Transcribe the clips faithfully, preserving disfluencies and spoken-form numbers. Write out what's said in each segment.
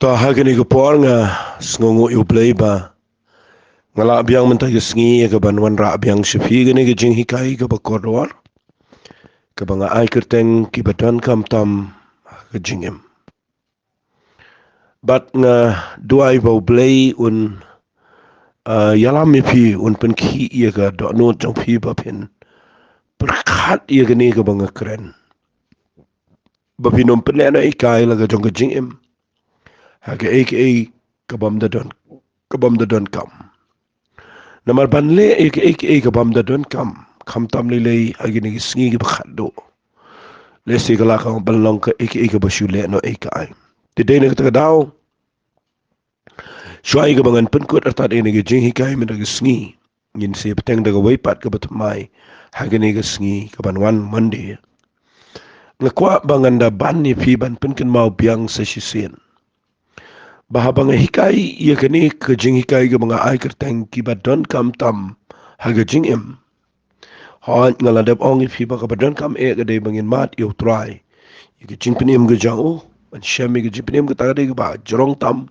Ba ha kane ka por nga sngewnguh ïa U Blei ba nga lah biang mynta ka sngi ïa ka ban wanrah biang sha phi kane ka jinghikai kaba kordor, kaba nga ai kyrteng kiba donkam tam ha ka jingim. Bad nga duwai ba U Blei un, ah, ïalam ïa phi, un pynkhih ïa ka dohnud jong phi ba phin pyrkhat ïa kane kaba nga kren, ba phin ym pynlehnohei kai la ka jong ka jingim ha kaei kaei kabym da don, kabym da donkam. Namar ban leh ïa kaei kaei kabym da donkam, khamtam lei lei ha kine ki sngi kiba khatduh, lehse ka lah ban long kaei kaei kaba shu lehnohei kai. Te dei na kata ka daw, shuwa ïa kaba ngan pynkut artat ïa kane ka jinghikai mynta ka sngi, ngin sa bteng da kawei pat kaba thymmai ha kane ka sngi kaban wan Monday. Nga kwah ba ngan da ban ïa phi ban pynkynmaw biang sa shisien ba haba nga hikai ïa kane ka jinghikai kaba nga ai kyrteng kiba donkam tam ha ka jingim, hooid, nga la dep ong ïa phi ba kaba donkam eh ka dei ba ngin mad ïa U Trai, ïa ka jingpynim ka jong u, ban shem ïa ka jingpynim, kata ka dei kaba jrong tam,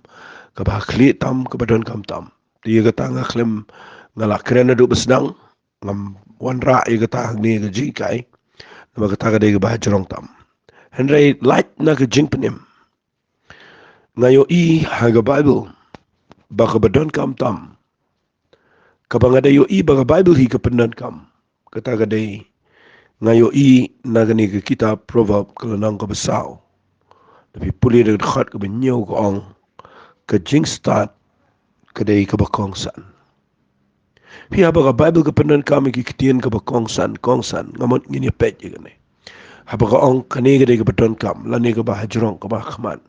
kaba khlieh tam, kaba donkam tam. Te ïa kata nga khlem, nga la kren naduh ba sdang, ngam wanrah ïa kata hangne ka jinghikai, namar kata ka dei kaba jrong tam. Hynrei lait na ka jingpynim, nga ïohi ha ka Baibl ba kaba donkam tam, kaba nga da ïohi ba ka Baibl hi ka pyndonkam, kata ka dei, nga ïohi na kane ka kitab Proverb ka lynnong kaba saw, da phi pule da ka dkhot kaba hynñiew, ka ong, ka jingstad ka dei kaba kongsan. Phi, haba ka Baibl ka pyndonkam ïa ki ktien kaba kongsan, kongsan, nga mut ngin ïa peit ïa kane. Haba ka ong kane ka dei kaba donkam lane kaba hajrong, kaba hakhmat,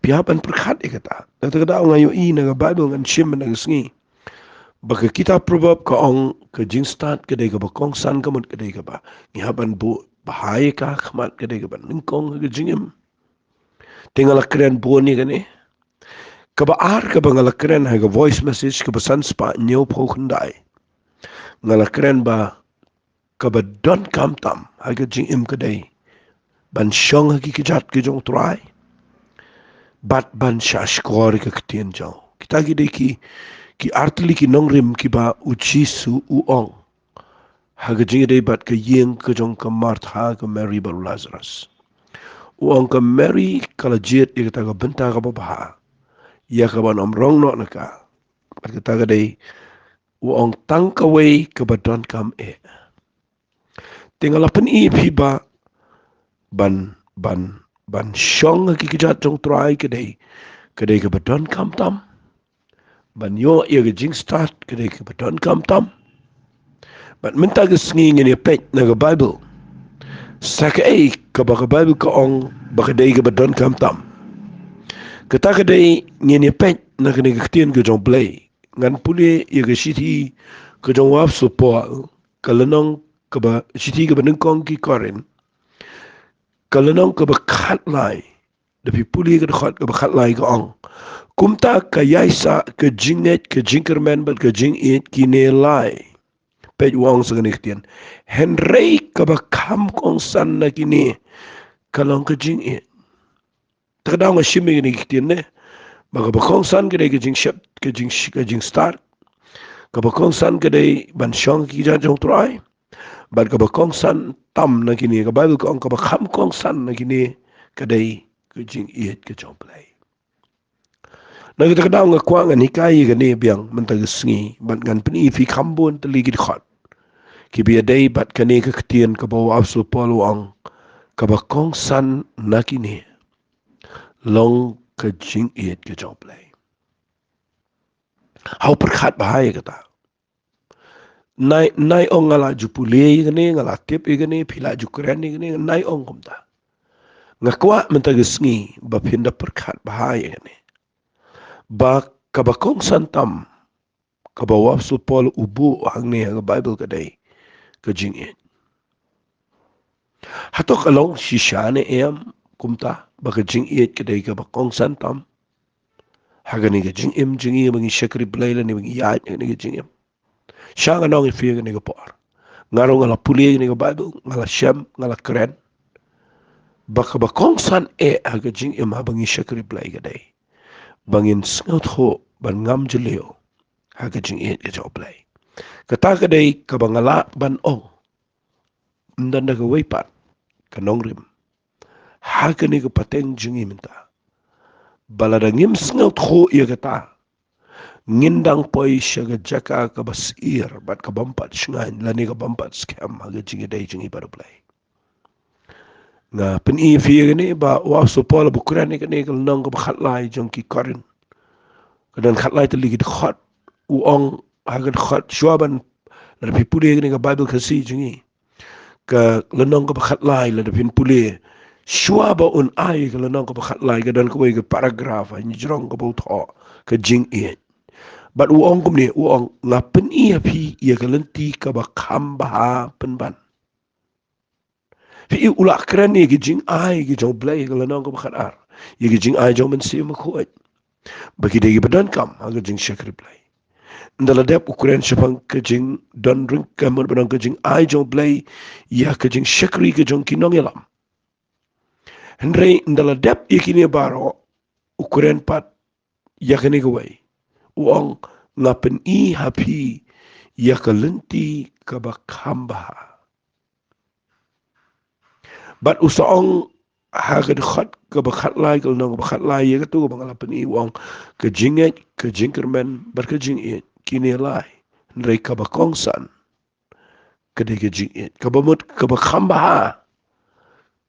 phi hap ban pyrkhat ïa kata. Kata ka daw nga ïohi na ka Baibl, ngan shim na ka sngi ba ka kitab Proverb ka ong ka jingstad ka dei kaba kongsan, ka mut ka dei kaba ngi hap ban buh bha ïa ka, khmat ka dei kaba nyngkong ha ka jingim. Te nga la kren bun ïa kane. Kaba ar kaba nga la kren ha ka voice message kaba san spah hynñiew phew khyndai, nga la kren ba kaba donkam tam ha ka jingim ka dei ban shong ha ki kjat ki jong U Trai bad ban shahshkor ïa ka ktien jong u. Kita ki dei ki, ki artylli ki nongrim kiba U Jisu u ong ha ka jingïadei bad ka ïing ka jong ka Martha, ka Mary bad u Lazarus. U ong ka Mary ka la jied ïa kata ka bynta kaba bha, ïa kaban ym rong noh na ka. Bad kata ka dei, u ong, tang kawei kaba donkam eh. Te nga la pyni ïa phi ba ban, ban, ban shong ha ki kjat jong U Trai ka dei, ka dei kaba donkam tam. Ban ïoh ïa ka jingstad ka dei kaba donkam tam. Bad mynta ka sngi ngin ïa peit na ka Baibl sa kaei kaba ka Baibl ka ong ba ka dei kaba donkam tam. Kata ka dei, ngin ïa peit na kane ka ktien ka jong U Blei. Ngan pule ïa ka shithi ka jong u Apostol Paul, ka lynnong kaba, shithi kaba nyngkong ki Korinth, ka lynnong kaba khatlai. Da phi pule ka dkhot kaba khatlai, ka ong, kumta ka ïaisah, ka jingngeit, ka jingkyrmen bad ka jingïeit, kine lai. Peit, u ong sa kane ka ktien, hynrei kaba kham kongsan na kine ka long ka jingïeit. Te ka daw nga shim ïa kine ki ktien ne, ba kaba kongsan ka dei ka jingshep, ka jing, ka jingstad. Kaba kongsan ka dei ban shong ha ki kjat jong U Trai. Bad kaba kongsan tam na kine, ka Baibl ka ong kaba kham kongsan na kine ka dei ka jingïeit ka jong U Blei. Na kata ka daw nga kwah ngan hikai ïa kane biang mynta ka sngi bad ngan pyni ïa phi kham bun tylli ki dkhot kiba ïadei bad kane ka ktien kaba u Apostol Paul u ong kaba kongsan na kine long ka jingïeit ka jong U Blei. Haw pyrkhat bha ïa kata. Nai, nai ong nga la ju pule ïa kane, nga la tip ïa kane, phi la ju kren ïa kane, nai ong kumta. Nga kwah mynta ka sngi ba phin da pyrkhat bha ïa kane. Ba kaba kongsan tam kaba u Apostol Paul u buh hangne ha ka Baibl ka dei ka jingïeit. Hato ka long shisha ne em kumta ba ka jingïeit ka dei kaba kongsan tam ha kane ka jingim jong ngi ba ngi shakri Blei lane ba ngi ïaid ha kane ka jingim? Sha nga ong ïa phi ha kane ka por, nga ruh nga la pule ïa kane ka Baibl, nga la shem, nga la kren ba kaba kongsan eh ha ka jingim haba ngi shakri Blei ka dei ba ngin sngewthuh ban ngam jylliew ha ka jingïeit ka jong U Blei. Kata ka dei kaba nga lah ban ong. Ym don da kawei pat ka nongrim ha kane ka pateng jong ngi mynta, ba lada ngim sngewthuh ïa kata, ngin dang poi sha ka jaka kaba syier bad ka bym pat shngaiñ lane ka bym pat skhem ha ka jingïadei jong ngi bad U Blei. Nga pyni ïa phi ïa kane ba u Apostol Paul ba u kren ïa kane ka lynnong kaba khatlai jong ki Korinth, ka don khatlai tylli ki dkhot. U ong ha ka dkhot shuwa ban, lada phi pule ïa kane ka Baibl Khasi jong ngi, ka lynnong kaba khatlai, lada phin pule shuwa ba un ai ka lynnong kaba khatlai, ka don kawei ka paragraph ha hynjrong kaba u thoh ka jingïeit. Bad u ong kumne, u ong, nga pyni ïa phi ïa ka lynti kaba kham bha pynban. Phi i, u la kren ïa ka jingai ka jong U Blei ha ka lynnong kaba khatar, ïa ka jingai jong U Mynsiem Bakhuid, ba ki dei kiba donkam ha ka jingshakri Blei. Ynda la dep u kren shaphang ka jingdon ryngkat, ka mut ba don ka jingai jong U Blei ïa ka jingshakri ka jong ki nongïalam. Hynrei ynda la dep ïa kine baroh, u kren pat ïa kane kawei, u ong, nga pyni ha phi ïa ka lynti kaba kham bha. Bad u sa ong ha ka dkhot kaba khatlai, ka lynnong kaba khatlai, ïa kato kaba nga la pyni, u ong, ka jingngeit, ka jingkyrmen bad ka jingïeit, kine lai, hynrei kaba kongsan ka dei ka jingïeit. Kaba mut kaba kham bha,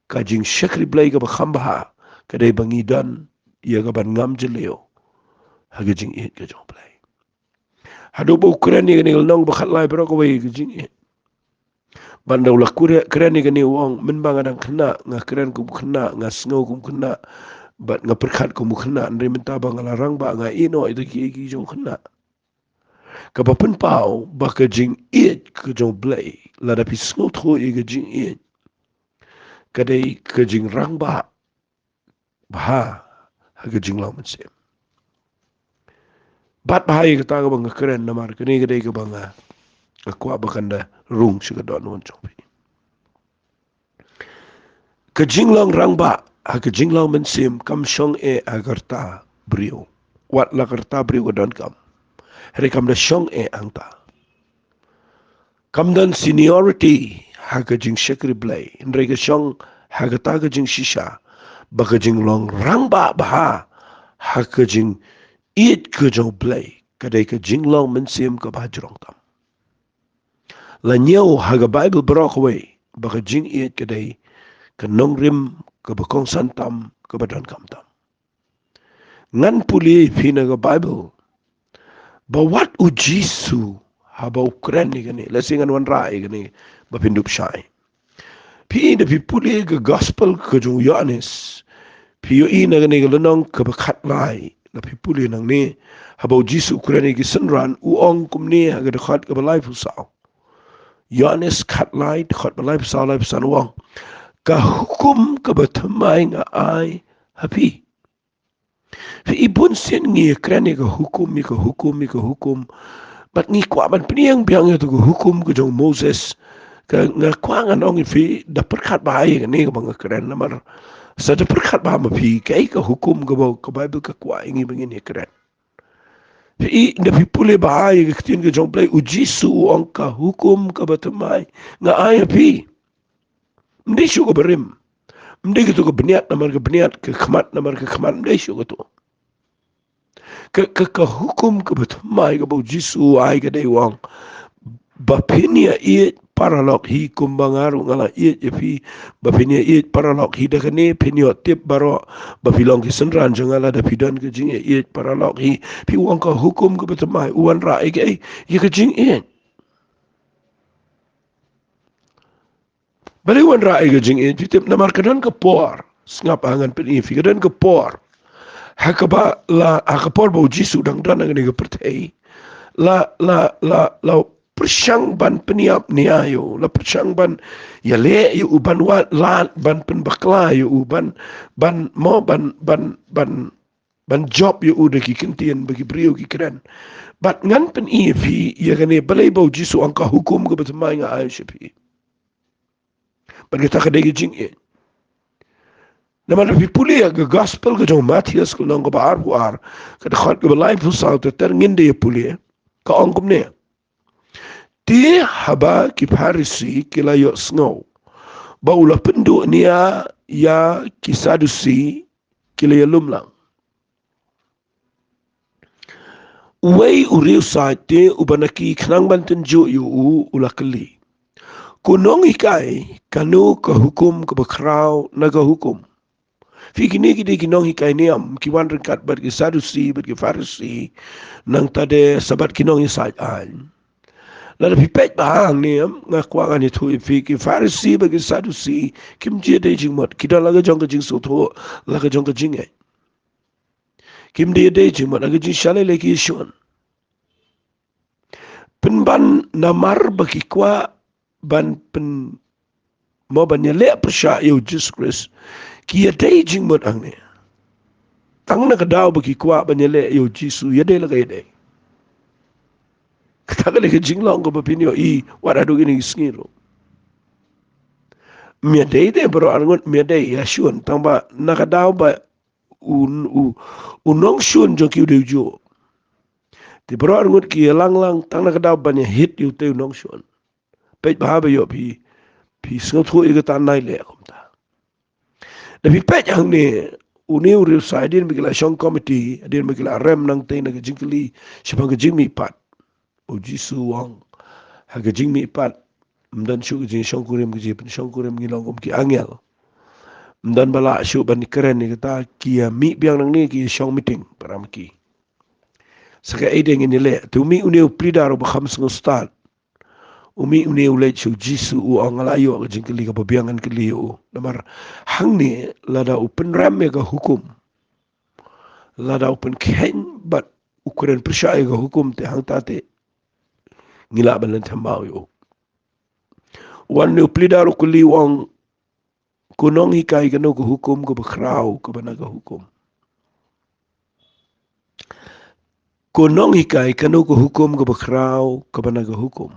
ka jingshakri Blei kaba kham bha, ka dei ba ngi don ïa ka ban ngam jylliew ha ka jingïeit ka jong U Blei. Haduh ba u kren ïa kane ka lynnong ba khatlai baroh kawei ka jingïeit. Bad ynda u la kure-, kren ïa kane, u ong, mynba nga dang khynnah, nga kren kum u khynnah, nga sngew kum u khynnah, bad nga pyrkhat kum u khynnah, hynrei mynta ba nga la rangbah, nga ïehnoh ïa kita kiei kiei ki jong u khynnah. Kaba pynpaw ba ka jingïeit ka jong U Blei, lada phi sngewthuh ïa ka jingïeit, ka dei ka jingrangbah bha ha ka jinglong mynsiem. Bad bha ïa kata kaba nga kren, namar kane ka dei kaba nga, nga kwah ba kan da rung sha ka dohnud jong phi. Ka jinglong rangbah ha ka jinglong mynsiem kam shong eh ha ka rta briew. Wat la ka rta briew ka donkam, hynrei kam da shong eh hangta. Kam don seniority ha ka jingshakri Blei, hynrei ka shong ha kata ka jingshisha ba ka jinglong rangbah bha ha ka jingïeit ka jong U Blei ka dei ka jinglong mynsiem kaba hajrong tam. La ñiew ha ka Baibl baroh kawei ba ka jingïeit ka dei ka nongrim kaba kongsan tam, kaba donkam tam. Ngan pule ïa phi na ka Baibl ba wat U Jisu haba u kren ïa kane, lehse ngan wanrah ïa kane ba phin dup shai. Phi, ynda phi pule ka Gospel ka jong u Ïoannis, phi ïohi na kane ka lynnong kaba khatlai, la phi pule nangne, haba U Jisu u kren ïa ki synran, u ong kumne ha ka dkhot kaba laiphew saw. Ïoannis khatlai, dkhot ba laiphew saw, laiphew san, u ong, ka hukum kaba thymmai nga ai ha phi. Phi i, bun sien ngi ïa kren ïa ka hukum, ïa ka hukum, ïa ka hukum. Bad ngi kwah ban pynïeng biang ïa ka hukum ka jong u Moses. Ka, nga kwah ngan ong ïa phi, da pyrkhat bha ïa kane kaba nga kren, namar sa da pyrkhat bha ma phi kaei ka hukum kaba ka Baibl ka kwah ïa ngi ba ngin ïa kren. Phi i, ynda phi pule bha ïa ka ktien ka jong U Blei, U Jisu u ong, ka hukum kaba thymmai nga ai ha phi. Ym dei shuh kaba rim. Ym dei kato ka bniat namar ka bniat, ka khmat namar ka khmat, ym dei shuh kato. Ka, ka, ka hukum kaba thymmai kaba U Jisu u ai ka dei, u ong, ba phin ïa ïeit paralok hi kumba nga ruh nga la ïeit ïa phi. Ba phin ïa ïeit paralok hi, da kane phin ïoh tip baroh ba phi long ki synran jong nga, lada phi don ka jingïa ïeit paralok hi. Phi, u ong, ka hukum kaba thymmai, u wanrah ïa kaei? Ïa ka jingïeit. Balei u wanrah ïa ka jingïeit? Phi tip, namar ka don ka por, sngap, ngan pyni ïa phi, ka don ka por ha kaba la, ha ka por ba U Jisu u dang don ha kane ka pyrthei, la, la, la, la pyrshang ban pynïap nia ïa u, la pyrshang ban ïaleh ïa u, ban wad lad, ban pynbakla ïa u, ban, ban mo, ban, ban, ban, ban jop ïa u da ki ktien ba ki briew ki kren. Bad ngan pyni ïa phi ïa kane, balei ba U Jisu u ong, ka hukum kaba thymmai nga ai sha phi. Bad kata ka dei ka jingïeit. Namar phi pule ïa ka gospel ka jong u Mathaios ka lynnong kaba arphew ar, ka dkhot kaba laiphew saw ter ter, ngin da ïa pule. Ka ong kumne. Te haba ki Pharisi ki la ïohsngew ba u la pynduh nia ïa ki Sadusi, ki la ïalum lang. Uwei u riewsaid te uba na ki khnang ban tynjuh ïa u, u la kylli, ko nonghikai, kano ka hukum kaba khraw na ka hukum? Phi, kine ki dei ki nonghikai niam, ki wan ryngkat bad ki Sadusi bad ki Pharisi, nangta de sa bad ki nongïasaid aiñ. Lada phi peit bha hangne, nga kwah ngan ïathuh ïa phi, ki Pharisi bad ki Sadusi kim ju ïadei jingmut, ki don la ka jong ka jingsngewthuh, la ka jong ka jingngeit. Kim ju ïadei jingmut, la ka jingshah lei lei ki ïashun. Pynban namar ba ki kwah ban pyn, mo, ban ïaleh pyrshah ïa u Jisu Khrist, ki ïadei jingmut hangne. Tang na ka daw ba ki kwah ban ïaleh ïa u Jisu, ïadei la ka ïadei. Kata ka dei ka jinglong kaba phin ïohi wat haduh kine ki sngi ruh. Ym ïadei de baroh arngut, ym ïadei, ïashun, tang ba na ka daw ba u, u, u nongshun jong ki u dei u juh. Te baroh arngut ki ïalang lang tang na ka daw ban ïahit ïa utei u nongshun. Peit bha ba ïoh phi, phi sngewthuh ïa kata, nai leh kumta. Da phi peit hangne, une u riewsaid, hadien ba ki la shong komiti, hadien ba ki la rem nangtei na ka jingkylli shaphang ka jingmihpat, u Jisu u ong ha ka jingmihpat, ym don shuh ka jingshongkurim, ka jingpynshongkurim, ngi long kum ki angel. Ym don ba lah shuh ban kren ïa kata, ki ïamih biang nangne, ki ïashong miting para ma ki. Sa kaei de ngin ïaleh? Te u mih une u pleader uba kham sngewstad. U mih une u leit sha u Jisu, u ong, nga la ïoh ka jingkylli kaba biang, ngan kylli ïa u. Namar hangne lada u pynrem ïa ka hukum, lada u pynkheiñ bad u kren pyrshah ïa ka hukum, te hangta te ngi lah ban len thymmai ïa u. Wan une u pleader u kylli, u ong, ko nonghikai, kano ka hukum kaba khraw kaba na ka hukum? Ko nonghikai, kano ka hukum kaba khraw kaba na ka hukum?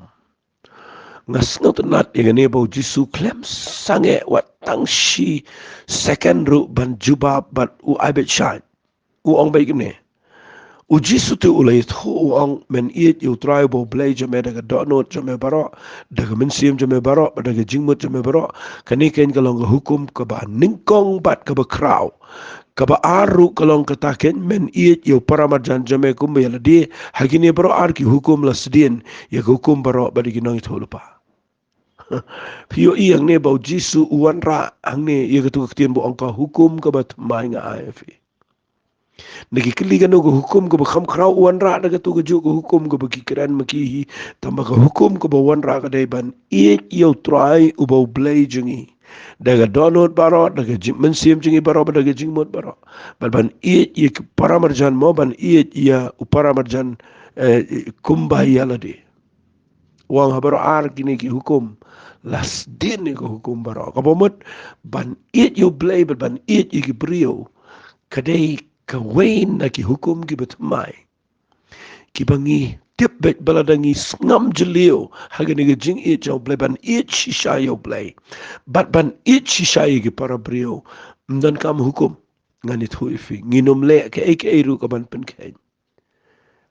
Nga sngewtynnat ïa kane ba u Jisu khlem sangeh wat tang shi second ruh ban jubab bad u ai beit shai. U ong beit kumne. U Jisu te u la ïathuh, u ong, men ïeit ïa u Trai uba u Blei jong me da ka dohnud jong me baroh, da ka mynsiem jong me baroh, bad da ka jingmut jong me baroh. Kane keiñ ka long ka hukum kaba nyngkong bad kaba khraw. Kaba ar ruh ka long kata keiñ, men ïeit ïa u paramarjan jong me kumba ïa lade. Ha kine baroh ar ki hukum la sdien ïa ka hukum baroh bad ïa ki nongïathuhlypa. Phi ïohi hangne ba u Jisu u wanrah hangne ïa katu ka ktien ba u ong, ka hukum kaba thymmai nga ai ïa phi. Na ki kylli kano ka hukum kaba kham khraw, u wanrah da katu kajuh ka hukum kaba ki kren ma ki hi. Tangba ka hukum kaba u wanrah ka dei ban ïeit ïa u Trai uba u Blei jong ngi da ka dohnud baroh, da ka jing, mynsiem jong ngi baroh, bad da ka jingmut baroh. Bad ban ïeit ïa ki paramarjan, mo, ban ïeit ïa u paramarjan, eh, kumba ïa lade. U ong ha baroh ar kine ki hukum la sdien ïa ka hukum baroh. Kaba mut ban ïeit ïa u Blei bad ban ïeit ïa ki briew, ka dei kawei na ki hukum kiba thymmai, kiba ngi tip beit ba lada ngi sngap jylliew ha kane ka jingïeit jong u Blei, ban ïeit shisha ïa u Blei bad ban ïeit shisha ïa ki para briew, ym donkam hukum. Ngan ïathuh ïa phi, ngin ym leh kaei kaei ruh kaban pynkheiñ.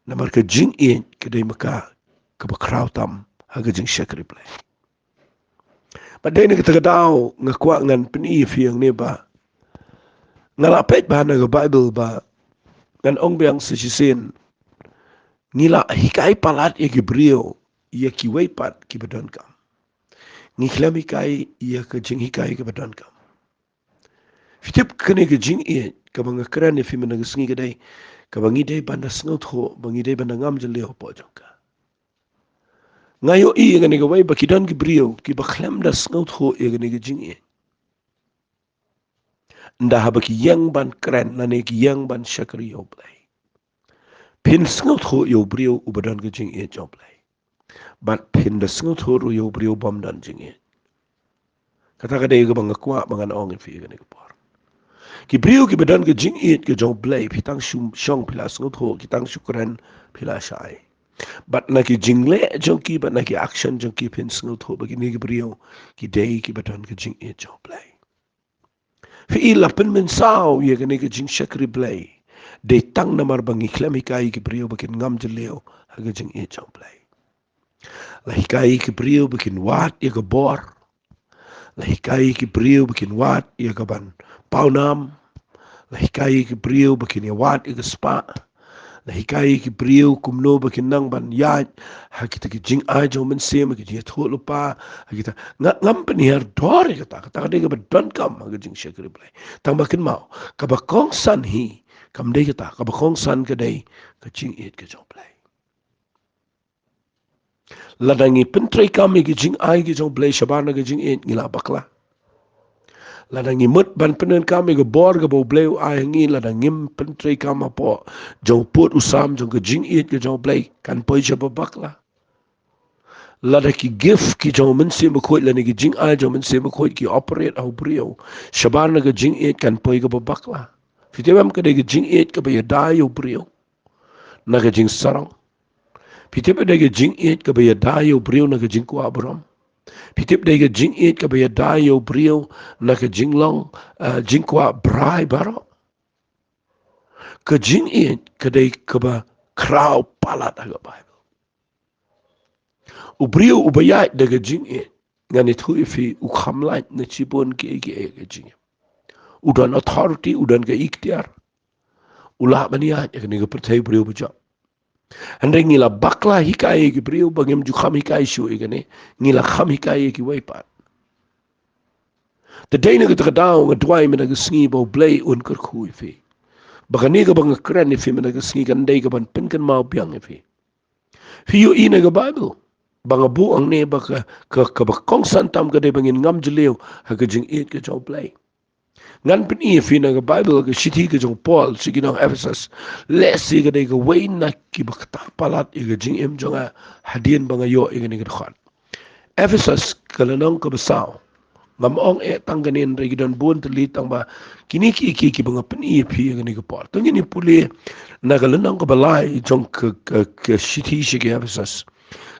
Namar ka jingïeit ka dei ma ka kaba khraw tam ha ka jingshakri Blei. Bad dei na kata ka daw nga kwah ngan pyni ïa phi hangne ba nga la peit bha na ka Baibl ba ngan ong biang sa shisien, ngi la hikai palat ïa ki briew ïa kiwei pat kiba donkam. Ngi khlem hikai ïa ka jinghikai kaba donkam. Phi tip, kane ka jingïeit kaba nga kren ïa phi mynne ka sngi ka dei kaba ngi dei ban da sngewthuh, ba ngi dei ban da ngam jylliew hapoh jong ka. Nga ïohi ïa kane kawei ba ki don ki briew kiba khlem da sngewthuh ïa kane ka jingïeit. Ynda haba ki ïeng ban kren lane ki ïeng ban shakri ïa u Blei, phin sngewthuh ïa u briew uba don ka jingïeit jong u Blei. Bad phin da sngewthuh ruh ïa u briew bym don jingïeit. Kata ka dei kaba nga kwah ba ngan ong ïa phi kane ka por. Ki briew kiba don ka jingïeit ka jong u Blei, phi tang shu shong phi la sngewthuh, ki tang shu kren phi la shai. Bad na ki jingleh jong ki, bad na ki action jong ki phin sngewthuh ba kine ki briew ki dei kiba don ka jingïeit jong u Blei. Phi i, la pynmynsaw ïa kane ka jingshakri Blei dei tang namar ba ngi khlem hikai ïa ki briew ba kin ngam jylliew ha ka jingïeit jong Blei. La hikai ïa ki briew ba kin wad ïa ka bor. La hikai ïa ki briew ba kin wad ïa ka ban pawnam. La hikai ïa ki briew ba kin ïa wad ïa ka spah. La hikai ïa ki briew kumno ba kin nang ban ïaid ha kita ki jingai jong u Mynsiem, ha ki jingïathuhlypa, ha kita. Nga, ngam pynhiar dor ïa kata, kata ka dei kaba donkam ha ka jingshakri Blei. Tang ba kynmaw, kaba kongsan hi kam dei kata, kaba kongsan ka dei ka jingïeit ka jong Blei. Lada ngi pyntreikam ïa ki jingai ki jong Blei shabar na ka jingïeit, ngi la bakla. Lada ngi mut ban pyndonkam ïa ka bor kaba U Blei u ai ha ngi, lada ngim pyntreikam hapoh jong u pud u sam jong ka jingïeit ka jong Blei, kan poi sha ba bakla. Lada ki gift ki jong u Mynsiem Bakhuid lane ki jingai jong u Mynsiem Bakhuid ki operate ha u briew shabar na ka jingïeit, kan poi kaba bakla. Phi tip em, ka dei ka jingïeit kaba ïada ïa u briew na ka jingsarong. Phi tip, ka dei ka jingïeit kaba ïada ïa u briew na ka jingkwah burom. Phi tip, ka dei ka jingïeit kaba ïada ïa u briew na ka jinglong, eh, jingkwah brai baroh. Ka jingïeit ka dei kaba khraw palat ha ka Baibl. U briew uba ïaid da ka jingïeit, ngan ïathuh ïa phi, u kham lait na shibun kiei kiei ha ka jingim. U don authority, u don ka iktiar. U lah ban ïaid ha kane ka pyrthei briew ba jop. Hynrei ngi la bakla hikai ïa ki briew ba ngim ju kham hikai shuh ïa kane, ngi la kham hikai ïa kiwei pat. Te dei na kata ka daw nga duwai mynta ka sngi ba U Blei un kyrkhu ïa phi, ba kane kaba nga kren ïa phi mynta ka sngi kan dei kaban pynkynmaw biang ïa phi. Phi ïohi na ka Baibl ba nga buh hangne ba ka, ka, kaba kongsan tam ka dei ba ngin ngam jylliew ha ka jingïeit ka jong U Blei. Ngan pyni ïa phi na ka Baibl, ka shithi ka jong u Paul sha ki nong Ephesus. Lehse ka dei kawei na kiba ktah palat ïa ka jingim jong nga hadien ba nga ïoh ïa kane ka dkhot. Ephesus ka lynnong kaba saw. Ngam ong eh tang kane hynrei ki don bun tylli, tang ba kine ki, ki, kiba nga pyni ïa phi ïa kane ka por. To ngin ïa pule na ka lynnong kaba lai jong ka, ka, ka shithi sha ki Ephesus,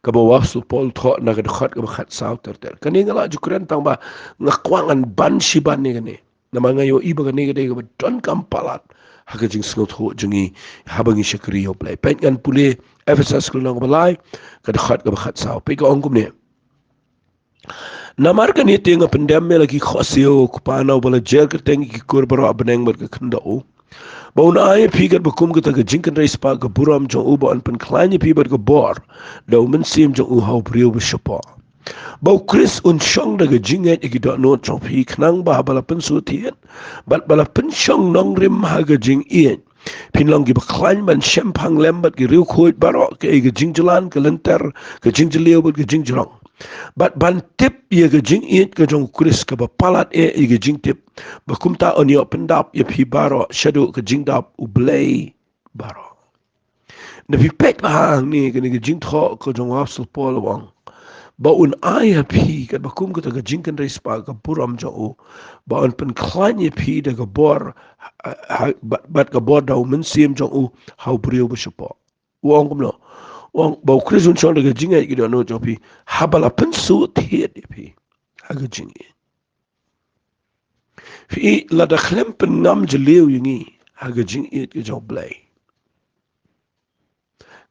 kaba u Apostol Paul u thoh na ka dkhot kaba khatsaw ter ter. Kane nga la ju kren tang ba nga kwah ngan ban shi ban ïa kane. Namar nga ïohi ba kane ka dei kaba donkam palat ha ka jingsngewthuh jong ngi haba ngi shakri ïa U Blei. Peit, ngan pule Ephesus ka lynnong kaba lai, ka dkhot kaba khatsaw. Peit, ka ong kumne: Namar kane te nga pyndem ïa la ki khohsiew, ko Kpa, na uba la jer kyrteng ïa ki kur baroh ha bneng bad ka khyndew, ba un ai ïa phi katba kum kata ka jingkynrei spah ka burom jong u, ba un pynkhlaiñ ïa phi bad ka bor da u Mynsiem jong u ha u briew ba shapoh. Ba u Khrist un shong da ka jingngeit ha ki dohnud jong phi, khnang ba haba la pynsuh thied bad ba la pynshong nongrim ha ka jingïeit, phin long kiba khlaiñ ban shemphang lem bad ki riewkhuid baroh, kaei ka jingjlan, ka lynter, ka jingjylliew bad ka jingjrong. Bad ban tip ïa ka jingïeit ka jong u Khrist kaba palat eh ïa ka jingtip, ba kumta un ïoh pyndap ïa phi baroh shaduh ka jingdap U Blei baroh. Nda phi peit bha hangne, kane ka jingthoh ka jong u Apostol Paul u ong ba un ai ha phi katba kum kata ka jingkynrei spah ka burom jong u, ba un pynkhlaiñ ïa phi da ka bor, ha, ha, bad, bad ka bor da u Mynsiem jong u ha u briew ba shapoh. U ong kumno? U ong ba u Khrist un shong da ka jingngeit ha ki dohnud jong phi haba la pynsuh thied ïa phi ha ka jingïeit. Phi i, lada khlem pynngam jylliew ïa ngi ha ka jingïeit ka jong U Blei,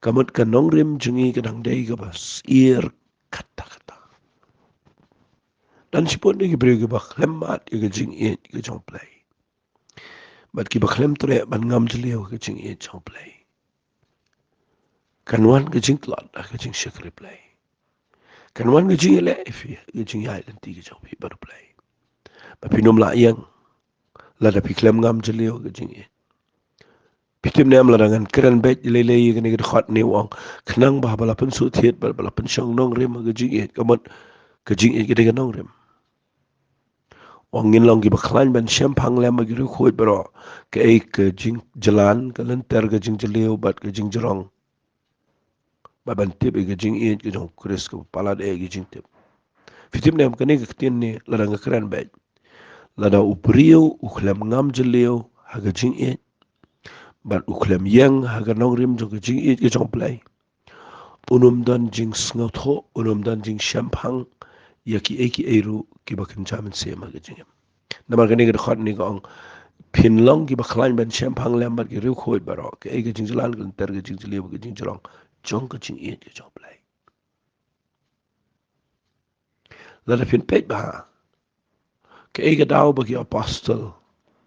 ka mut ka nongrim jong ngi ka dang dei kaba syier katta katta. Don shibun ki briew kiba khlem mad ïa ka jingïeit ka jong U Blei, bad kiba khlem treh ban ngam jylliew ha ka jingïeit jong U Blei. Kan wan ka jingtlot ha ka jingshakri Blei. Kan wan ka jingïaleh ïa phi ha ka jingïaid lynti ka jong phi bad U Blei, ba phin ym lah ïeng lada phi khlem ngam jylliew ha ka jingïeit. Phi tip ne em, lada ngan kren beit lei lei ïa kane ka dkhot ne, u ong, khnang ba haba la pynsuh thied bad ba la pynshong nongrim ha ka jingïeit, ka mut ka jingïeit ka dei ka nongrim. U ong ngin long kiba khlaiñ ban shemphang lem ha ki riewkhuid baroh, kaei ka jingjlan, ka lynter, ka jingjylliew bad ka jingjrong, bad ban tip ïa ka jingïeit ka jong u Khrist kaba palat eh ïa ki jingtip. Phi tip ne em, kane ka ktien ne, lada nga kren beit, lada u briew u khlem ngam jylliew ha ka jingïeit bad u khlem ïeng ha ka nongrim jong ka jingïeit ka jong U Blei, un ym don jingsngewthuh, un ym don jingshemphang ïa kiei kiei ruh kiba kynja mynsiem ha ka jingim. Namar kane ka dkhot ne ka ong, phin long kiba khlaiñ ban shemphang lem bad ki riewkhuid baroh. Kaei ka jingjlan, ka lynter, ka jingjylliew, ka jingjrong jong ka jingïeit ka jong U Blei. Lada phin peit bha, kaei ka daw ba ki apostol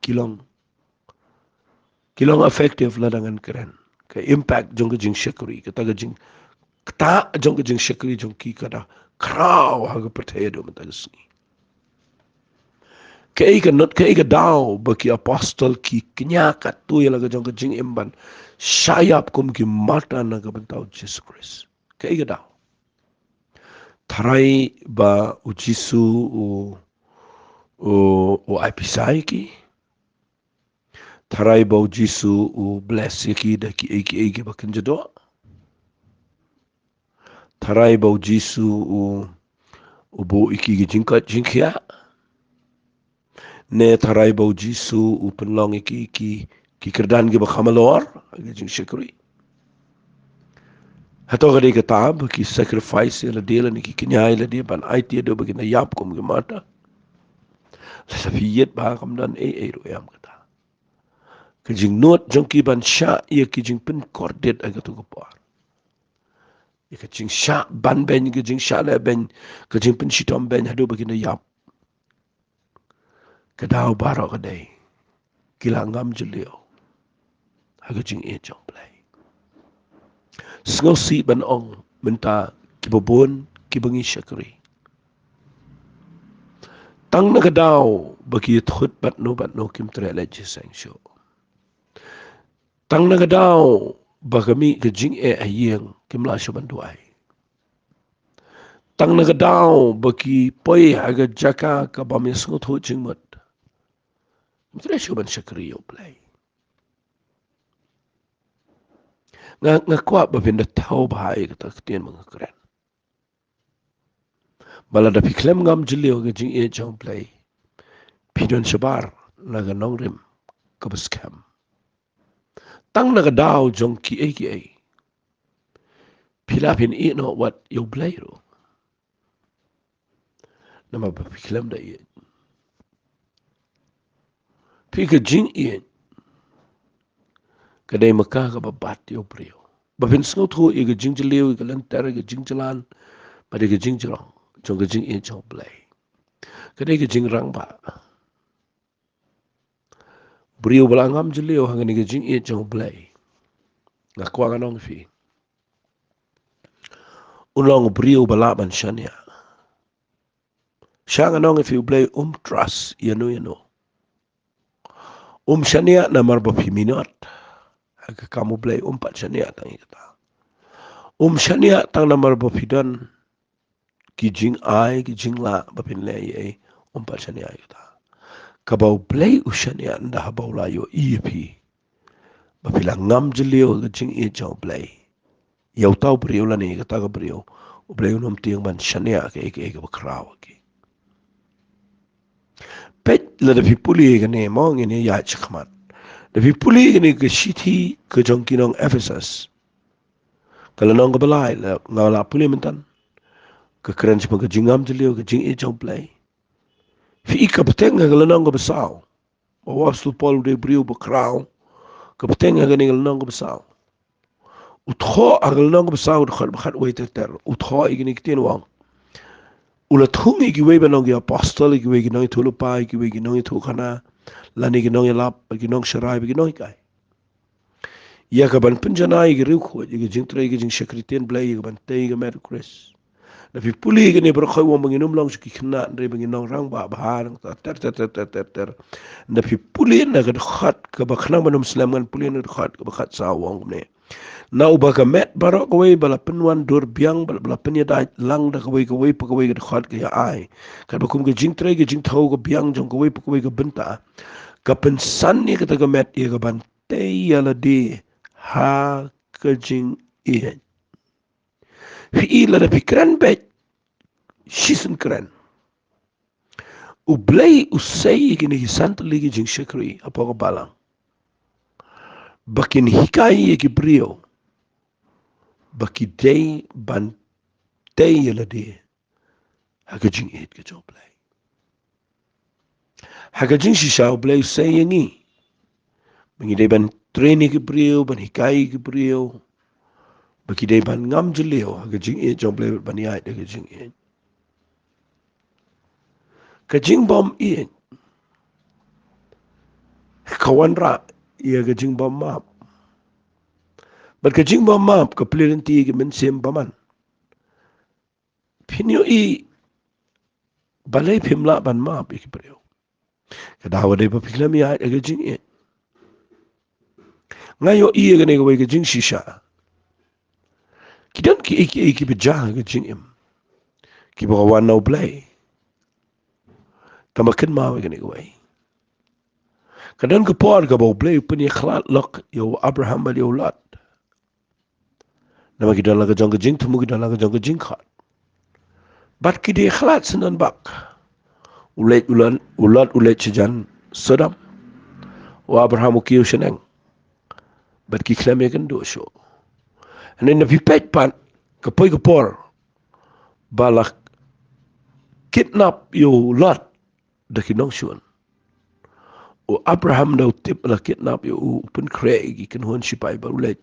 ki long, ki long effective lada ngan kren? Ka impact jong ka jingshakri, kata ka jing, kata jong ka jingshakri jong ki ka da khraw ha ka pyrthei haduh mynta ka sngi. Kaei ka not, kaei ka daw ba ki apostol ki kñia katto ïa la ka jong ka jingim ban shah ïap kum ki martyr na ka bynta U Jisu Khrist? Kaei ka daw? Tharai ba U Jisu u, u, u ai pisa ïa ki. Tharai ba U Jisu u bless ïa ki da kiei kiei kiba kynja doh. Tharai ba U Jisu u, u buh ïa ki ki jingkoit jingkhiah. Ne tharai ba U Jisu u pynlong ïa ki ki, ki kyrdan kiba kham halor ha ka jingshakri. Hato ka dei kata ba ki sacrifice ïa lade lane ki kñia ïa lade ban aiti haduh ba kin da ïap kum ki martyr? Lada phi ïeit bha, kam don ei ei ruh ïa kata. Ka jingnud jong ki ban shah ïa ki jingpynkordit ha kato ka por, ïa ka jingshah banbeiñ, ka jingshah lehbeiñ, ka jingpynshitom beiñ haduh ba kin da ïap, ka daw baroh ka dei ki la ngam jylliew ha ka jingïeit jong U Blei. Sngewsih ban ong mynta, kiba bun kiba ngi shakri, tang na ka daw ba ki ïathut bad no bad no kim treh leit jingïaseng shuh. Tang na ka daw ba ka mih ka jingeh ha ïing, kim lah shuh ban duwai. Tang na ka daw ba ki poi ha ka jaka ka bym ïasngewthuh jingmut, kim treh shuh ban shakri ïa U Blei. Nga, nga kwah ba phin da thew bha ïa kata ka ktien ba nga kren, ba lada phi khlem ngam jylliew ha ka jingïeit jong U Blei, phi don shabar na ka nongrim kaba skhem. Tang na ka daw jong kiei kiei, phi lah phin ïeh noh wat ïa U Blei ruh, namar ba phi khlem da ïeit. Phi, ka jingïeit ka dei ma ka kaba bat ïa u briew, ba phin sngewthuh ïa ka jingjylliew, ïa ka lynter, ïa ka jingjlan bad ïa ka jingjrong jong ka jingïeit jong U Blei. Ka dei ka jingrangbah. Briew ba la ngam jylliew ha kane ka jingïeit jong U Blei, nga kwah ngan ong ïa phi, un long u briew ba lah ban shaniah. Sha ngan ong ïa phi, U Blei um trust ïano ïano. Um shaniah namar ba phi minot ha ka kam U Blei, um pat shaniah tang ïa kata. Um shaniah tang namar ba phi don ki jingai, ki jinglah ba phin leh ei ei, um pat shaniah ïa kata. Kaba U Blei u shaniah ynda haba u la ïohi ïa phi ba phi la ngam jylliew ha ka jingïeit jong U Blei ïa uta u briew lane ïa kata ka briew, U Blei un ym tieng ban shaniah kaei kaei kaba khraw ha ki. Peit, lada phi pule ïa kane, mo, ngin ïa ïaid shakhmat. Lada phi pule ïa kane ka shithi ka jong ki nong Ephesus, ka lynnong kaba lai, la, nga la pule mynta, ka kren shaphang ka jingngam jylliew, ka jingïeit jong U Blei. Phi i ka bteng ha ka lynnong kaba saw, ba u Apostol Paul u dei u briew ba khraw. Ka bteng ha kane ka lynnong kaba saw, u thoh ha ka lynnong kaba saw, u dkhot ba khatwei ter ter, u thoh ïa kine ki ktien, u ong: U la thung ïa kiwei ban long ki apostol, ïa kiwei ki nongïathuhlypa, ïa kiwei ki nongïathuhkhana, lane ki nongïalap, ki nongsharai, ki nonghikai, ïa kaban pynjanai ïa ki riewkhuid ïa ka jingtrei, ïa ka jingshakri ktien Blei, ïa kaban tei ïa ka met U Khrist. Lada phi pule ïa kane baroh khoit, u ong ba ngin ym long shuh ki khynnah, hynrei ba ngin long rangbah bha nangta, ter ter ter ter ter ter. Lada phi pule na ka dkhot kaba khnang ban ym slem, ngan pule na ka dkhot kaba khatsaw, u ong kumne: Na uba ka met baroh kawei ba la pynwandur biang, ba la, ba la pynïadait lang da kawei kawei pa kawei, ka dkhot ka ïa ai, katba kum ka jingtrei ka jingthew ka biang jong kawei pa kawei ka bynta, ka pynsan ïa kata ka met ïa kaban tei ïa lade ha ka jingïeit. Phi i, lada phi kren beit shisien kren, U Blei u sei ïa kine ki san tylli ki jingshakri hapoh ka balang ba kin hikai ïa ki briew ba ki dei ban tei ïa lade ha ka jingïeit ka jong U Blei. Ha ka jingshisha U Blei u sei ïa ngi ba ngi dei ban train ïa ki briew, ban hikai ïa ki briew ba ki dei ban ngam jylliew ha ka jingïeit jong U Blei, ban ïaid ha ka jingïeit. Ka jingbym ïeit ka wanrah ïa ka jingbym map. Bad ka jingbym map ka plie lynti ïa ki mynsiem bymman. Phin ïohi balei phim lah ban map ïa ki briew? Ka daw ka dei ba phi khlem ïaid ha ka jingïeit. Nga ïohi ïa kane kawei ka jingshisha. Ki don kiei kiei kiba jia ha ka jingim kiba ka wan na U Blei. Tangba kynmaw ïa kane kawei. Ka don ka por kaba U Blei u pynïakhlad lok ïa u Abraham bad ïa u Lot. Namar ki don la ka jong ka jingthmu, ki don la ka jong ka jingkhot. Bad ki dei khlad syndon bak. U leit, u Lot, u Lot u leit shajan Sodom. U Abraham u kiew shaneng. Bad ki khlem ïakynduh shuh. Hynrei na phi peit pat ka poi ka por ba la kidnap ïa u Lot da ki nongshun. U Abraham da u tip la kidnap ïa u, u pynkhreh ïa ki kynhun shipai bad u leit,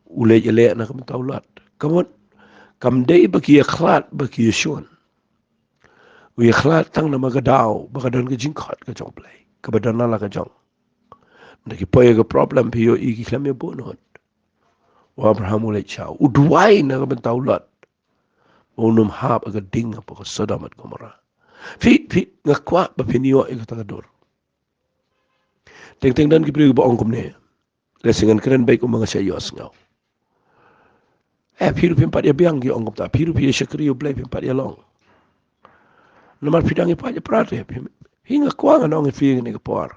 u leit ïaleh na ka bynta u Lot. Ka mut kam dei ba ki ïakhlad ba ki ïashun. U ïakhlad tang namar ka daw ba ka don ka jingkhot ka jong U Blei kaba don na la ka jong. Da ki poi ïa ka problem phi ïohi ki khlem ïa buh nud. U Abraham u leit shaw, u duwai na ka bynta u Lot ba un ym hap ha ka ding hapoh ka Sodom bad Gomorrah. Phi, phi, nga kwah ba phin ïoh ïa kata ka dur. Teng teng don ki briew ba ong kumne. Lehse ngan kren beit kumba nga shah ïohsngew. Eh, phi ruh phim pat ïa biang ki ong kumta, phi ruh phi ïa shakri ïa U Blei phim pat ïa long. Namar phi dang ïa pait ïa pra te, phi, phi, nga kwah ngan ong ïa phi kane ka por.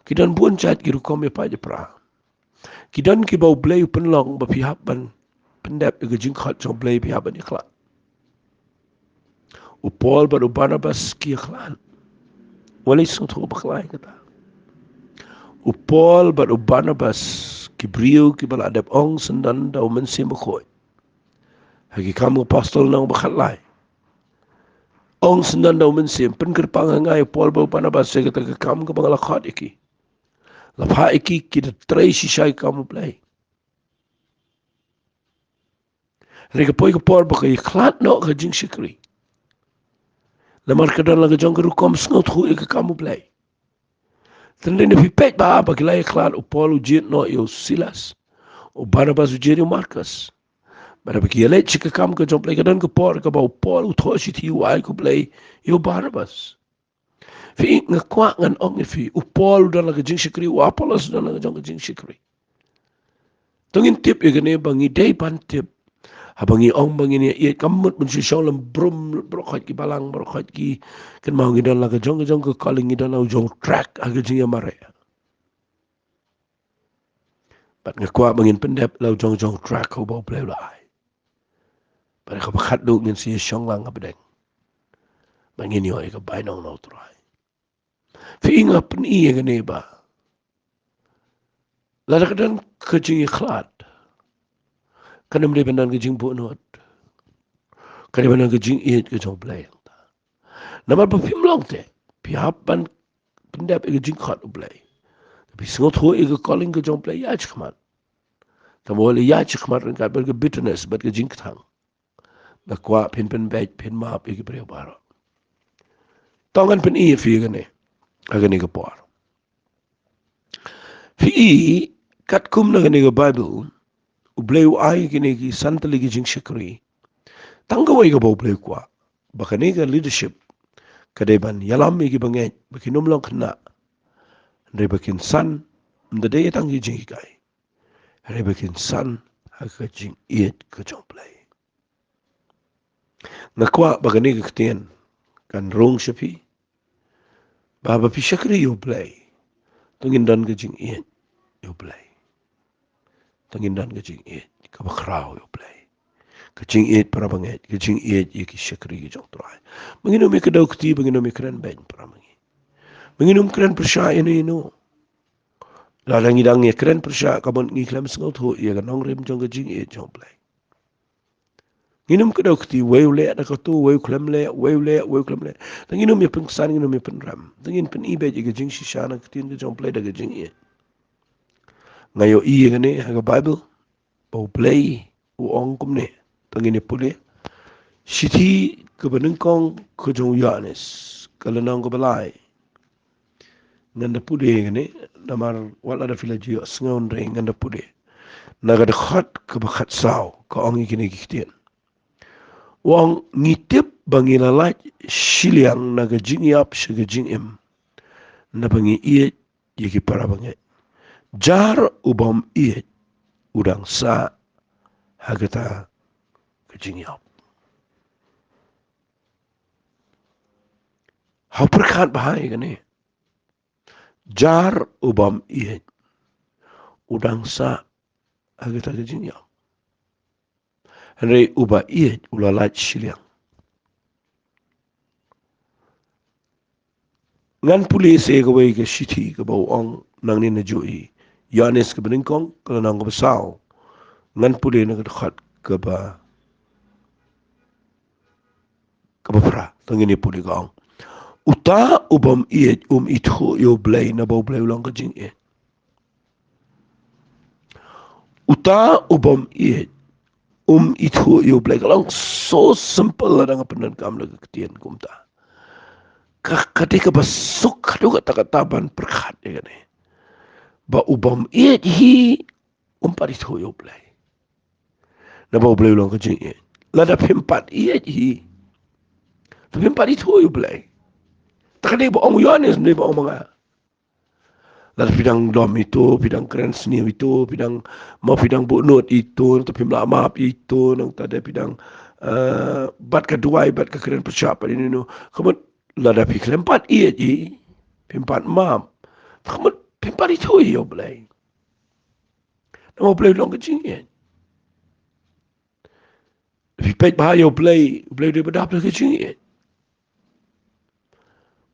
Ki don bun jait ki rukom ïa pait ïa pra. Ki don kiba U Blei u pynlong ba phi hap ban pyndep ïa ka jingkhot jong U Blei, phi hap ban ïakhlad. U Paul bad u Barnabas ki ïakhlad. Wat leit sngewthuh bakla ïa kata. U Paul bad u Barnabas ki briew kiba la dep ong syndon da u Mynsiem Bakhuid. Ha Ki Kam Apostol lynnong ba khatlai. Ong syndon da u Mynsiem, pynkyrpang ha nga ïa u Paul bad u Barnabas ïa kata ka kam kaba nga la khot ïa ki. La phah ïa ki, ki da trei shisha ïa ka kam U Blei. Hynrei ka poi ka por ba ka ïakhlad noh ka jingshakri. Namar ka don la ka jong ka rukom sngewthuh ïa ka kam U Blei. Te hynrei na phi peit ba, ba ki la ïakhlad, u Paul u jied noh ïa u Silas, u Barnabas u jied ïa u Markus. Bad haba ki ïaleit sha ka kam ka jong U Blei, ka don ka por kaba u Paul u thoh shithi, u ai khublei ïa u Barnabas. Phi, nga kwah ngan ong ïa phi, u Paul u don la ka jingshakri, u Apollos u don la ka jong ka jingshakri. To ngin tip ïa kane ba ngi dei ban tip. Haba ngi ong ba ngin ïa ïeit, kam mut ban shu shong lem brum, baroh khoit ki balang, baroh khoit ki, kynmaw ngi don la ka jong ka jong ka calling, ngi don la u jong track ha ka jingïamareh. Bad nga kwah ba ngin pyndep la u jong jong track uba U Blei u la ai. Bad kaba khatduh ngin sa ïashong lang hapdeng. Ba ngin ïoh ïa ka bainong na U Trai. Phi, nga pyni ïa kane ba lada ka don ka jingïakhlad, kan ym dei ban don ka jingbuhnud. Ka dei ban don ka jingïeit ka jong U Blei. Namar ba phim long te, phi hap ban pyndep ïa ka jingkhot U Blei. Phi sngewthuh ïa ka calling ka jong U Blei, ïaid shakhmat. Tangba wat leh ïaid shakhmat ryngkat bad ka bitterness bad ka jingkthang. Nga kwah phin pynbeit, phin map ïa ki briew baroh. To ngan pyni ïa phi ïa kane ha kane ka por. Phi i, katkum na kane ka Baibl, U Blei u ai kine ki san tylli ki jingshakri. Tang kawei kaba U Blei u kwah, ba kane ka leadership ka dei ban ïalam ïa ki bangeit ba kin ym long khynnah. Hynrei ba kin san, ym da dei tang ki jinghikai, hynrei ba kin san ha ka jingïeit ka jong U Blei. Nga kwah ba kane ka ktien kan rung sha phi, ba haba phi shakri ïa U Blei, to ngin don ka jingïeit ïa U Blei. To ngin don ka jingïeit kaba khraw ïa U Blei. Ka jingïeit para bangeit, ka jingïeit ïa ki shakri ki jong U Trai. Ba ngin ym ïakdew kti, ba ngin ym ïakren beiñ para ma ngi. Ba ngin ym kren pyrshah ïano ïano. Lada ngi dang ïakren pyrshah, ka mut ngi khlem sngewthuh ïa ka nongrim jong ka jingïeit jong U Blei. Ngin ym kdew kti, wei u leh da kato, wei u khlem leh, wei u leh, wei u khlem leh. Te ngin ym ïa pynksan, ngin ym ïa pynrem. Te ngin pyni beit ïa ka jingshisha na ka ktien ka jong U Blei da ka jingïeit. Nga ïohi ïa kane ha ka Baibl, ba U Blei u ong kumne. Te ngin ïa pule. Shithi kaba nyngkong ka jong u Ïoannis, ka lynnong kaba lai. Ngan da pule ïa kane, namar wat lada phi la ju ïohsngew, hynrei ngan da pule. Na ka dkhot kaba khatsaw, ka ong ïa kine ki ktien. U ong, ngi tip ba ngi la lait shiliang na ka jingïap sha ka jingim, naba ngi ïeit ïa ki para bangeit. Jar u bym ïeit u dang sah ha kata ka jingïap. Hau pyrkhat bha ïa kane. Jar u bym ïeit u dang sah ha kata ka jingïap. Hynrei uba ïeit u la lait shiliang. Ngan pule sa kawei ka shithi kaba u ong nangne na jong u Ïoannis kaba nyngkong, ka lynnong kaba saw. Ngan pule na ka dkhot kaba, kaba phra, te ngin ïa pule, ka ong. Uta u bym ïeit um ithuh ïa U Blei, naba U Blei u long ka jingïeit. Uta u bym ïeit um ithuh ïa U Blei. Ka long so simple lada nga pyndonkam da ka ktien kumta. Ka, ka dei kaba suk haduh katta katta ban pyrkhat ïa kane. Ba u bym ïeit hi um pat ithuh ïa U Blei, naba U Blei u long ka jingïeit. Lada phim pat ïeit hi, te phim pat ithuh ïa U Blei. Te ka dei ba ong u Ïoannis, ne ba ong ma nga. Lada phi dang dom ïa ito, phi dang kren sniew ïa ito, phi dang, mo phi dang buh nud ïa ito, nangta phim lah map ïa ito, nangta de phi dang, eh, bat ka duwai, bat ka kren pyrshah, bat ïa ino. Ka mut lada phi khlem pat ïeit hi, phim pat map, ka mut phim pat ithuh ïa U Blei. Namar U Blei u long ka jingïeit. Phi peit bha ïa U Blei, U Blei u dei ba dap da ka jingïeit.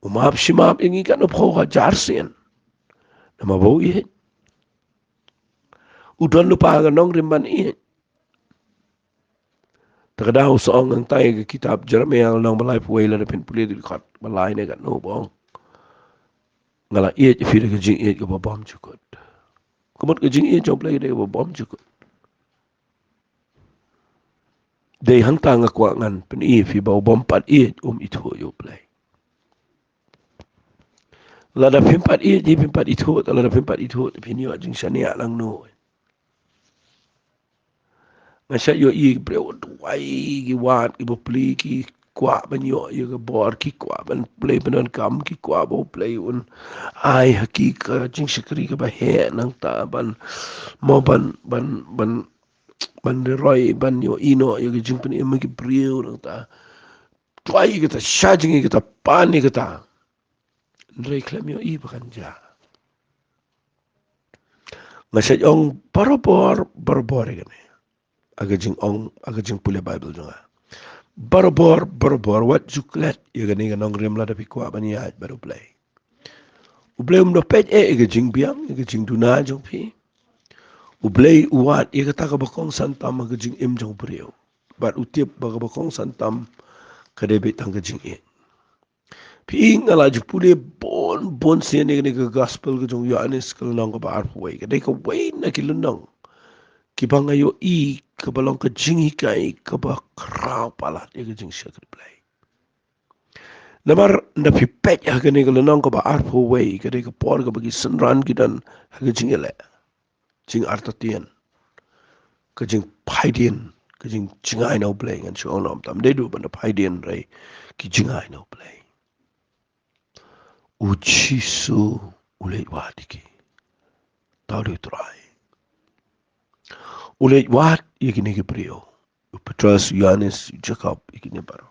U map shi map ïa ngi katno phew hajar sien. Namar ba u ïeit. U don lypa ka nongrim ban ïeit. Te ka dei u sa ong hangtai ha ka kitab Jeremaïah lynnong ba laiphew wei, lada phin pule dkhot ba lai ne katno, ba ong, nga la ïeit ïa phi da ka jingïeit kaba bymjukut. Ka mut ka jingïeit jong U Blei ka dei kaba bymjukut. Dei hangta nga kwah ngan pyni ïa phi ba u bym pat ïeit um ithuh ïa U Blei. Lada phim pat ïeit hi, phim pat ithuh, te lada phim pat ithuh te phin ïoh jingshaniah nangno? Nga shait ïohi briew duwai, ki wad, ki bapli, ki kwah ban ïoh ïa ka bor, ki kwah ban plie pyndonkam, ki kwah ba U Blei un ai ha ki ka jingshakri kaba heh, nangta ban, mo ban, ban, ban, ban roi, ban ïohi noh ïa ka jingpynim ha ki briew, nangta duwai ïa kata, sha jingïeit ïa kata, pan ïa kata. Hynrei khlem ïohi ba kan jia. Nga shait ong barabor, barabor ïa kane ha ka jingong, ha ka jingpule Baibl jong nga. Barabor, barabor, wat ju klet ïa kane ka nongrim lada phi kwah ban ïaid bad U Blei. U Blei um da peit eh ïa ka jingbiang, ïa ka jingduna jong phi. U Blei u wad ïa kata kaba kongsan tam ha ka jingim jong u briew. Bad u tip ba kaba kongsan tam ka dei beit tang ka jingïeit. Phi, nga la ju pule bun bun sien ïa kane ka gospel ka jong u Ïoannis ka lynnong kaba arphew wei. Ka dei kawei na ki lynnong kiba nga ïohi kaba long ka jinghikai kaba khraw palat ïa ka jingshakri Blei. Namar lada phi peit ha kane ka lynnong kaba arphew wei, ka dei ka por kaba ki synran ki don ha ka jingïaleh, jingartatien, ka jingphaidien, ka jingjngai na U Blei. Ngan shu ong noh, ym dei duh ban da phaidien, hynrei ki jngai na U Blei. U Jisu u leit wad ïa ki. Te u dei u Trai. U leit wad ïa kine ki briew. U Petros, u Ïoannis, u Jakob, ïa kine baroh.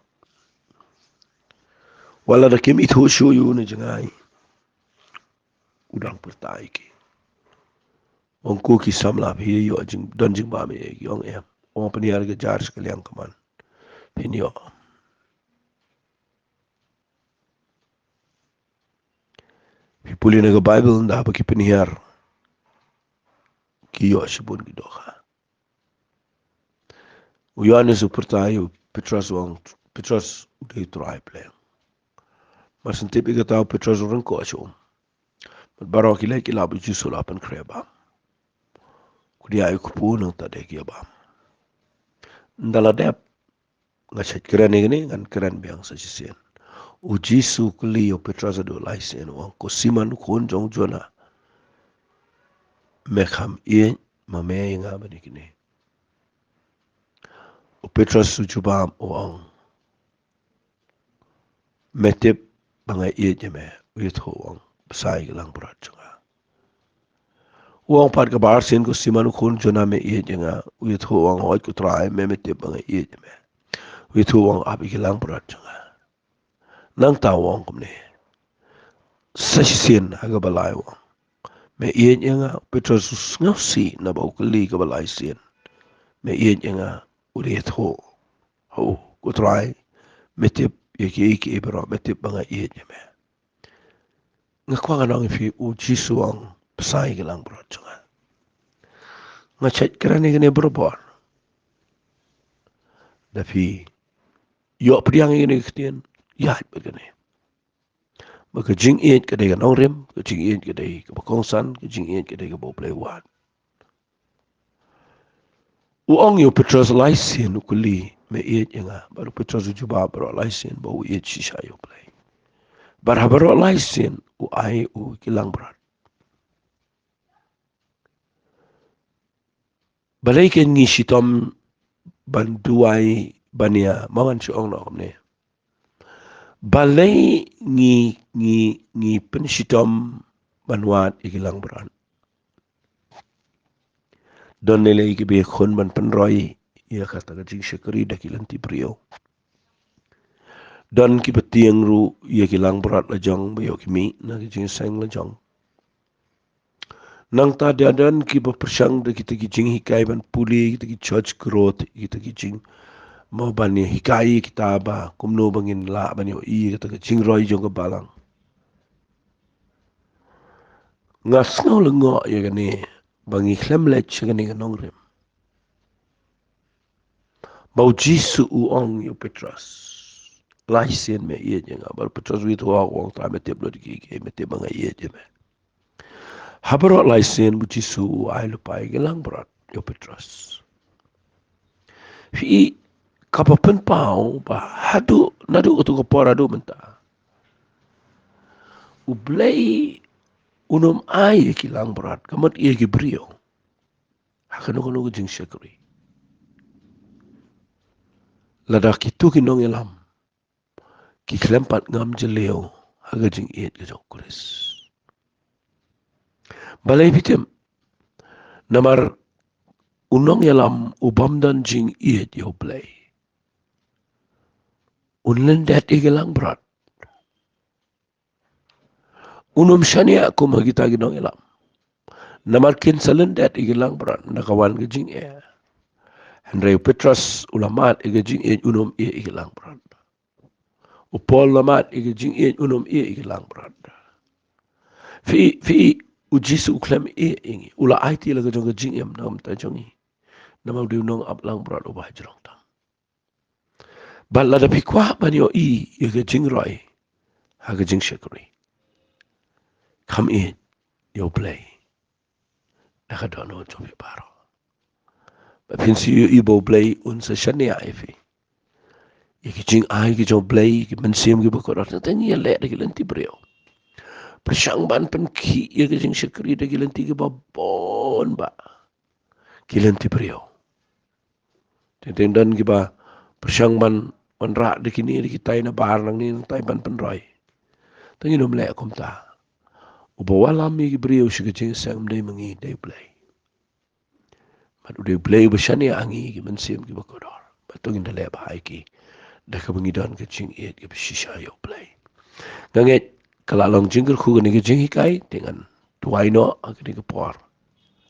Wat lada kim ithuh shuh ïa u ne jngai, u dang pyrta ïa ki. Ong ko ki samla, phi ïoh jing, don jingbam ïa ki? Ong em. Ong pynhiar ka jar sha ka liang kamon, phin ïoh. Phi pule na ka Baibl, ynda ba ki pynhiar, ki ïoh shibun ki dohkha. U Ïoannis u pyrta ïa u Petros, u ong, Petros u dei u trai pleng. Mar shen tip ïa kata, u Petros u ryngkoh sha um. Bad baroh ki leit ki lap, u Jisu la pynkhreh bam. Ki dei ïa u kpu, nangta de ki ïa bam. Ynda la dep, nga shait kren ïa kine, ngan kren biang sa shisien. U Jisu u kylli ïa u Petros haduh lai sien, u ong, ko Simon u khun jong u Jona, me kham ïeit ma me ïa nga ban ïa kine? U Petros u jubab, u ong, me tip ba nga ïeit ïa me. U ïathuh, u ong, bsa ïa ki langbrot jong nga. U ong pat kaba arsien, ko Simon u khun Jona, me ïeit ïa nga? U ïathuh, u ong, hooid ko Trai, me, me tip ba nga ïeit ïa me. U ïathuh, u ong, ap ïa ki langbrot jong nga. Nangta u ong kumne sa shisien ha kaba lai, u ong, me ïeit ïa nga? U Petros u sngewsih naba u kylli kaba lai sien, me ïeit ïa nga? U dei ïathuh, ho, ko Trai, me tip ïa kiei kiei baroh, me tip ba nga ïeit ïa me. Nga kwah ngan ong ïa phi, u Jisu u ong, bsa ïa ki langbrot jong nga. Nga shait kren ïa kine barabor. Da phi ïoh pdiang ïa kine ki ktien, ïaid bad kine. Ba ka jingïeit ka dei ka nongrim, ka jingïeit ka dei kaba kongsan, ka jingïeit ka dei kaba U Blei u wad. U ong ïa u Petros lai sien, u kylli, me ïeit ïa nga? Bad u Petros u jubab baroh lai sien ba u ïeit shisha ïa U Blei. Bad ha baroh lai sien u ai u ki langbrot. Balei kein ngi shitom ban duwai ban ïa, ma wan shu ong noh kumne, balei ngi, ngi, ngi pynshitom ban wad ïa ki langbrot? Don lei lei kiba ïakhun ban pynroi ïa kata ka jingshakri da ki lynti briew. Don kiba tieng ruh ïa ki langbrot la jong ba ïoh ki mih na ka jingseng la jong. Nangta da don kiba pyrshang da kita ki jinghikai ban pule kita ki church growth, kita ki jing, mo ban ïa hikai kita ba kumno ba ngin lah ban ïohi ïa kata ka jingroi jong ka balang. Nga sngew lyngngoh ïa kane ba ngi khlem leit sha kane ka nongrim. Ba u Jisu u ong ïa u Petros, lai sien me ïeit ïa nga? Bad u Petros u ïathuh, u ong, Trai, me tip lut kiei kiei, me tip ba nga ïeit ïa me. Ha baroh lai sien u Jisu u ai lypa ïa ki langbrot ïa u Petros. Phi i, kaba pynpaw ba haduh, naduh kato ka por haduh mynta, U Blei un ym ai ïa ki langbrot ka mut ïa ki briew ha kano kano ka jingshakri. Lada kito ki nongïalam ki khlem pat ngam jylliew ha ka jingïeit ka jong u Khrist. Balei phi tip? Namar u nongïalam u bym don jingïeit ïa U Blei un lyndet ïa ki langbrot. Un ym shaniah kum ha kita ki nongïalam. Namar kin sa lyndet ïa ki langbrot na ka wan ka jingeh. Hynrei u Petros u la mad ïa ka jingïeit, un ym ïeh ïa ki langbrot. U Paul u la mad ïa ka jingïeit, un ym ïeh ïa ki langbrot. Phi i, phi i, u Jisu u khlem ïeh ïa ngi. U la aiti la ka jong ka jingim na ka bynta jong ngi. Namar u dei u nongap langbrot uba hajrong tam. Bad lada phi kwah ban ïohi ïa ka jingroi ha ka jingshakri, kham ïeit ïa U Blei da ka dohnud jong phi baroh. Ba phin sa ïohi ba U Blei un sa shaniah ïa phi. Ïa ki jingai ki jong U Blei, ki mynsiem kiba kordor, tang ngi ïaleh da ki lynti briew. Pyrshang ban pynkhih ïa ka jingshakri da ki lynti kiba bun ba ki lynti briew. Teng teng don kiba pyrshang ban wanrah da kine da kitai na bar nangne nangtai ban pynroi. Tang ngin ym leh kumta. Uba wallam ïa ki briew sha ka jingïaseng ym dei ma ngi, dei U Blei. Bad u dei U Blei uba shaniah ïa ngi ki mynsiem kiba kordor. Bad to ngin da leh bha ïa ki da kaba ngi don ka jingïeit kaba shisha ïa U Blei. Nga ngeit ka la long jingkyrkhu kane ka jinghikai, te ngan duwai noh ha kane ka por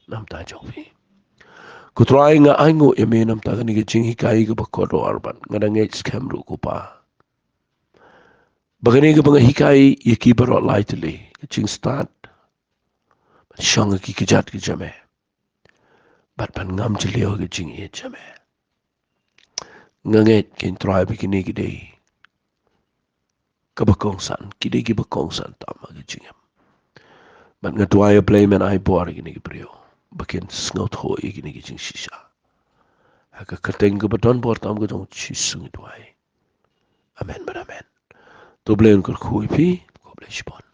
na ka bynta jong phi. Ko Trai, nga ainguh ïa me na ka bynta kane ka jinghikai kaba kordor, bad nga da ngeit skhem ruh, ko Pa, ba kane kaba nga hikai ïa ki baroh lai tylli, ka jingstad ban shong ha ki kjat ki jong me bad ban ngam jylliew ha ka jingïeit jong me. Nga ngeit, ko Trai, ba kine ki dei kaba kongsan, ki dei kiba kongsan tam ha ka jingim. Bad nga duwai, A Blei, men ai bor ïa kine ki briew ba kin sngewthuh ïa kine ki jingshisha. Ha ka kyrteng kaba don bor tam ka jong U Jisu nga duwai. Amen bad amen. To U Blei un kyrkhu ïa phi. Khublei shibun.